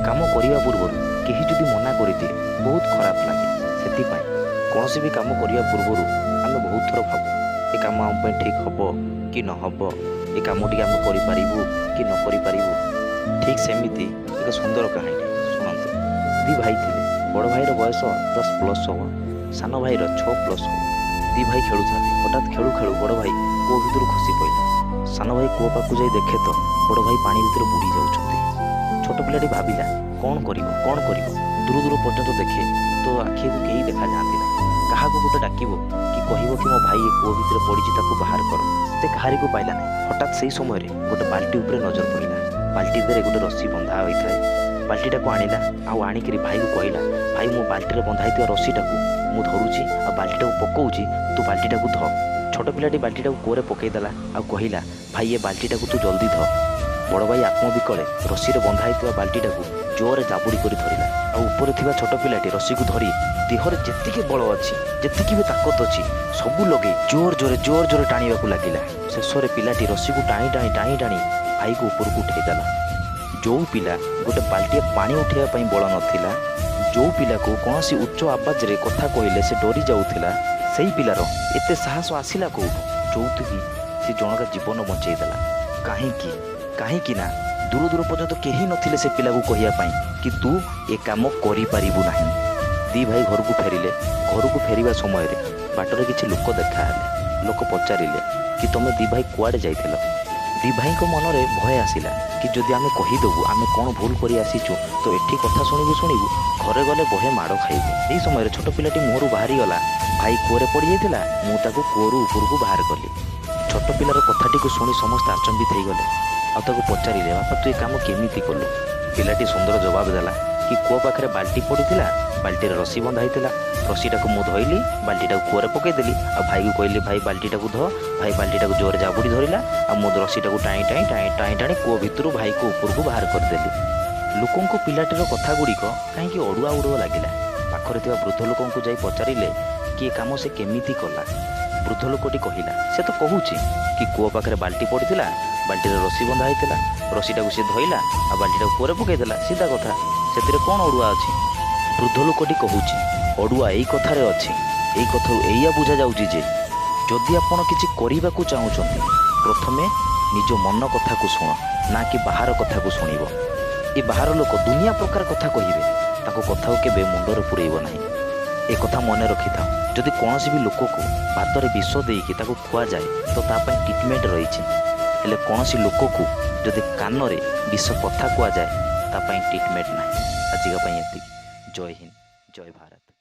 କାମ କରିବା ପୂର୍ବରୁ କେହି ଯଦି ମନା କରିଦିଏ, ବହୁତ ଖରାପ ଲାଗେ। ସେଥିପାଇଁ କୌଣସି ବି କାମ କରିବା ପୂର୍ବରୁ ଆମେ ବହୁତ ଥର ଭାବୁ, ଏ କାମ ଆମ ପାଇଁ ଠିକ୍ ହେବ କି ନ ହେବ, ଏ କାମଟିକି ଆମେ କରିପାରିବୁ କି ନ କରିପାରିବୁ। ଠିକ୍ ସେମିତି ଏକ ସୁନ୍ଦର କାହାଣୀଟେ ଶୁଣନ୍ତୁ। ଦୁଇ ଭାଇ ଥିଲେ। ବଡ଼ ଭାଇର ବୟସ 10+ ହେବ, ସାନ ଭାଇର 6+ ହେବ। ଦୁଇ ଭାଇ ଖେଳୁଥାନ୍ତି। ହଠାତ୍ ଖେଳୁ ଖେଳୁ ବଡ଼ ଭାଇ କୂଅ ଭିତରୁ ଖସି ପଡ଼ିଲା। ସାନ ଭାଇ କୂଅ ପାଖକୁ ଯାଇ ଦେଖେ ତ ବଡ଼ ଭାଇ ପାଣି ଭିତରେ ବୁଡ଼ି ଯାଉଛନ୍ତି। ଛୋଟ ପିଲାଟି ଭାବିଲା, କ'ଣ କରିବ, କ'ଣ କରିବ? ଦୂର ଦୂର ପର୍ଯ୍ୟନ୍ତ ଦେଖେ ତ ଆଖିକୁ କେହି ଦେଖାଯାଆନ୍ତି ନାହିଁ। କାହାକୁ ଗୋଟେ ଡାକିବ କି କହିବ କି ମୋ ଭାଇ ଏ କୂଅ ଭିତରେ ପଡ଼ିଛି, ତାକୁ ବାହାର କର। ସେ କାହାରିକୁ ପାଇଲା ନାହିଁ। ହଠାତ୍ ସେଇ ସମୟରେ ଗୋଟେ ବାଲ୍ଟି ଉପରେ ନଜର ପଡ଼ିଲା। ବାଲ୍ଟି ଦେହରେ ଗୋଟେ ରସି ବନ୍ଧା ହୋଇଥାଏ। ବାଲ୍ଟିଟାକୁ ଆଣିଲା ଆଉ ଆଣିକିରି ଭାଇକୁ କହିଲା, ଭାଇ, ମୋ ବାଲ୍ଟିରେ ବନ୍ଧା ହେଇଥିବା ରସିଟାକୁ ମୁଁ ଧରୁଛି ଆଉ ବାଲ୍ଟିଟାକୁ ପକଉଛି, ତୁ ବାଲ୍ଟିଟାକୁ ଧ। ଛୋଟ ପିଲାଟି ବାଲ୍ଟିଟାକୁ କୂଅରେ ପକାଇଦେଲା ଆଉ କହିଲା, ଭାଇ, ଏ ବାଲ୍ଟିଟାକୁ ତୁ ଜଲ୍ଦି ଧ। ବଡ଼ ଭାଇ ଆତ୍ମବିକଳେ ରସିରେ ବନ୍ଧା ହେଇଥିବା ବାଲ୍ଟିଟାକୁ ଜୋରରେ ଜାବୁଡ଼ି କରି ଧରିଲା ଆଉ ଉପରେ ଥିବା ଛୋଟ ପିଲାଟି ରସିକୁ ଧରି ଦେହରେ ଯେତିକି ବଳ ଅଛି, ଯେତିକି ବି ତାକତ ଅଛି, ସବୁ ଲଗେଇ ଜୋର ଜୋରେ ଜୋର ଜୋରେ ଟାଣିବାକୁ ଲାଗିଲା। ଶେଷରେ ପିଲାଟି ରସିକୁ ଟାଣି ଟାଣି ଟାଣି ଟାଣି ଭାଇକୁ ଉପରକୁ ଉଠେଇଦେଲା। ଯେଉଁ ପିଲା ଗୋଟେ ବାଲ୍ଟିଏ ପାଣି ଉଠେଇବା ପାଇଁ ବଳ ନଥିଲା, ଯେଉଁ ପିଲାକୁ କୌଣସି ଉଚ୍ଚ ଆବାଜରେ କଥା କହିଲେ ସେ ଡରି ଯାଉଥିଲା, ସେଇ ପିଲାର ଏତେ ସାହସ ଆସିଲା କୋଉଠୁ, ଯୋଉଥିକି ସେ ଜଣକା ଜୀବନ ବଞ୍ଚେଇ ଦେଲା? କାହିଁକି? କାହିଁକି ନା ଦୂର ଦୂର ପର୍ଯ୍ୟନ୍ତ କେହି ନଥିଲେ ସେ ପିଲାକୁ କହିବା ପାଇଁ କି ତୁ ଏ କାମ କରିପାରିବୁ ନାହିଁ। ଦି ଭାଇ ଘରକୁ ଫେରିଲେ। ଘରକୁ ଫେରିବା ସମୟରେ ବାଟରେ କିଛି ଲୋକ ଦେଖାହେଲେ। ଲୋକ ପଚାରିଲେ କି ତମେ ଦି ଭାଇ କୁଆଡ଼େ ଯାଇଥିଲ? ଦି ଭାଇଙ୍କ ମନରେ ଭୟ ଆସିଲା କି ଯଦି ଆମେ କହିଦେବୁ ଆମେ କ'ଣ ଭୁଲ କରି ଆସିଛୁ, ତ ଏଠି କଥା ଶୁଣିବୁ ଶୁଣିବୁ, ଘରେ ଗଲେ ବହେ ମାଡ଼ ଖାଇବୁ। ଏହି ସମୟରେ ଛୋଟ ପିଲାଟି ମୁହଁରୁ ବାହାରିଗଲା, ଭାଇ କୂଅରେ ପଡ଼ିଯାଇଥିଲା, ମୁଁ ତାକୁ କୂଅରୁ ଉପରକୁ ବାହାର କଲି। ଛୋଟ ପିଲାର କଥାଟିକୁ ଶୁଣି ସମସ୍ତେ ଆଚମ୍ବିତ ହେଇଗଲେ ଆଉ ତାକୁ ପଚାରିଲେ, ବାପା, ତୁ ଏ କାମ କେମିତି କଲୁ? ପିଲାଟି ସୁନ୍ଦର ଜବାବ ଦେଲା କି କୂଅ ପାଖରେ ବାଲ୍ଟି ପଡ଼ିଥିଲା, ବାଲ୍ଟିରେ ରସି ବନ୍ଧା ହେଇଥିଲା, ରସିଟାକୁ ମୁଁ ଧଇଲି, ବାଲ୍ଟିଟାକୁ କୂଅରେ ପକାଇଦେଲି ଆଉ ଭାଇକୁ କହିଲି, ଭାଇ, ବାଲ୍ଟିଟାକୁ ଧ। ଭାଇ ବାଲ୍ଟିଟାକୁ ଜୋରରେ ଜାବୁଡ଼ି ଧରିଲା ଆଉ ମୁଁ ରସିଟାକୁ ଟାଣି ଟାଣି ଟାଣି ଟାଣି ଟାଣି କୂଅ ଭିତରୁ ଭାଇକୁ ଉପରକୁ ବାହାର କରିଦେଲି। ଲୋକଙ୍କୁ ପିଲାଟିର କଥା ଗୁଡ଼ିକ କାହିଁକି ଅଡ଼ୁଆ ଅଡ଼ୁଆ ଲାଗିଲା। ପାଖରେ ଥିବା ବୃଦ୍ଧ ଲୋକଙ୍କୁ ଯାଇ ପଚାରିଲେ କି ଏ କାମ ସେ କେମିତି କଲା? ବୃଦ୍ଧ ଲୋକଟି କହିଲା, ସେ ତ କହୁଛି କି କୂଅ ପାଖରେ ବାଲ୍ଟି ପଡ଼ିଥିଲା, ବାଲ୍ଟିରେ ରସି ବନ୍ଧା ହେଇଥିଲା, ରସିଟାକୁ ସେ ଧଇଲା ଆଉ ବାଲ୍ଟିଟାକୁ କୂଅରେ ପକାଇଦେଲା। ସିଧା କଥା, ସେଥିରେ କ'ଣ ଅଡ଼ୁଆ ଅଛି? ବୃଦ୍ଧ ଲୋକଟି କହୁଛି, ଅଡ଼ୁଆ ଏଇ କଥାରେ ଅଛି। ଏଇ କଥାରୁ ଏଇଆ ବୁଝାଯାଉଛି ଯେ ଯଦି ଆପଣ କିଛି କରିବାକୁ ଚାହୁଁଛନ୍ତି, ପ୍ରଥମେ ନିଜ ମନ କଥାକୁ ଶୁଣ, ନା କି ବାହାର କଥାକୁ ଶୁଣିବ। ଏ ବାହାର ଲୋକ ଦୁନିଆ ପ୍ରକାର କଥା କହିବେ, ତାଙ୍କ କଥାକୁ କେବେ ମୁଣ୍ଡରେ ପୁରେଇବ ନାହିଁ। ଏ କଥା ମନେ ରଖିଥାଅ, ଯଦି କୌଣସି ବି ଲୋକକୁ ଭାତରେ ବିଷ ଦେଇକି ତାକୁ ଖୁଆଯାଏ ତ ତା ପାଇଁ ଟ୍ରିଟମେଣ୍ଟ ରହିଛି। ହେଲେ କୌଣସି ଲୋକକୁ ଯଦି କାନରେ ବିଷ କଥା କୁହାଯାଏ, ତା ପାଇଁ ଟ୍ରିଟମେଣ୍ଟ ନାହିଁ। ଆଜିକା ପାଇଁ ଏତିକି। ଜୟ ହିନ୍ଦ, ଜୟ ଭାରତ।